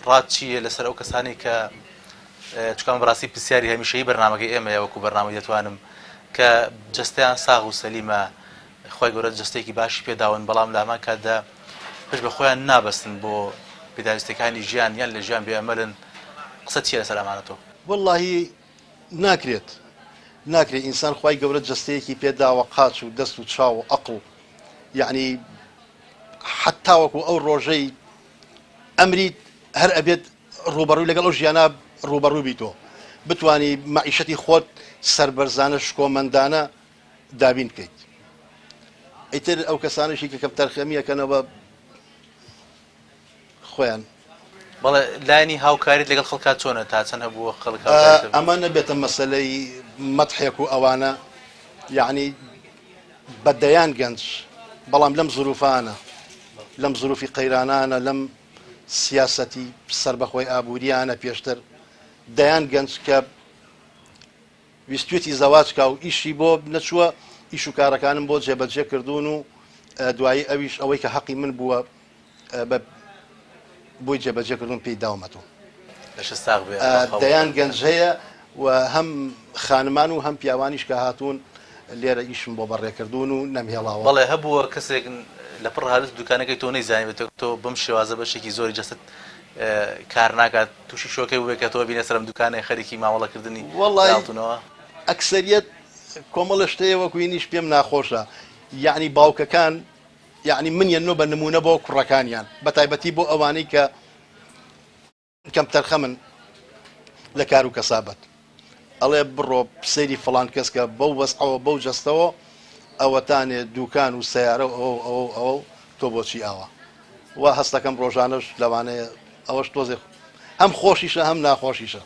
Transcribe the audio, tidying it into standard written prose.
ڕات چییە لەسەر ئەو کەسانەی کە چونکە ئەمە بەڕاستی پرسیاری هەمیشەیی بەرنامەکەی ئێمەیە وەکو بەرنامەی دەتوانم کە جەستەیان ساغ و سەلیمە خوای گەورە جەستەیەکی باشی پێداون بەڵام لە هەمان کاتدا پشت بە خۆیان نابەستن بۆ پێداویستیەکانی ژیان یان لە ژیان بێ ئەمەلن قسەت چیە لەسەر ئەمانە تۆ؟ وەڵاهی ناکرێت ناکرێت ئینسان خوای گەورە جەستەیەکی پێداوە قاچ و دەست و چاو و ئەقڵ یەعنی حەتاوەکو ئەو ڕۆژەی ئەمریت هەر ئەبێت ڕووبەڕووی لەگەڵ ئەو ژیانە ڕووبەڕوو بیتۆ بتانی مەعیشەتی خۆت سەربەرزانە شکۆمەندانە دابین بکەیت ئیتر ئەو کەسانەشی کە کەمتەرخەمیەکەنەوە خۆیان. بەڵێ لایەنی هاوکاریت لەگەڵ خەڵکا چۆنە تا چەند هەبووە خەڵک هاوکاریت هەبوو؟ ئەمە نەبێتە مەسەلەی مەدحێک و ئەوانە یەعنی بە دەیان گەنج بەڵام لەم زروفانە لەم زروفی قەیرانانە لەم سیاسەتی سەربەخۆی ئابووریانە پێشتر دەیان گەنج کە ویستویەتی زەواج کا و ئیشی بۆ نەچووە ئیش و کارەکانم بۆ جێبەجێ کردوون و دوایی ئەویش ئەوەی کە هەقی من بووە بە بۆی جێبەجێ کردوون پێی داومەتەوە. لەشت ساغ بێ اللە قبوڵ دەیان کات. گەنج هەیە و هەم خانمان و هەم پیاوانیش کە هاتوون لێرە ئیشم بۆ بەڕێ کردوون و نەمهێڵاوە. بەڵێ هەبووە کەسێک لەپڕ هاتبێتە دوکانەکەی تۆ نەیزانیبێت تۆ بەم شێوازە بەشێکی زۆری جەستەت کار ناکات توشی شۆکێک بوبێ کە تۆ بینە سەرم دوکانێ خەریکی مامەڵە کردنی وەڵای ئاڵتونەوە. ئەکسەریەت کۆمەڵە شتەیە وەکو ینیش پێم ناخۆشە یەعنی باوکەکان یەعنی من یەنۆ بە نمونە بۆ کوڕەکانیان بەتایبەتی بۆ ئەوانەی کە کەمتەرخەمن لە کار و کەسابەت ئەڵێ بڕۆ سەیری فڵان کەس کە بەو وەزعەوە بەو جەستەوە ئەوەتانێ دوکان و سەیارە و ئەوە و ئەوە و ئەوە و تۆ بۆچی ئاوا وا هەستەکەم ڕۆژانەش لەوانەیە ئەوەش تۆزێ هەم خۆشیشە هەم ناخۆشیشە.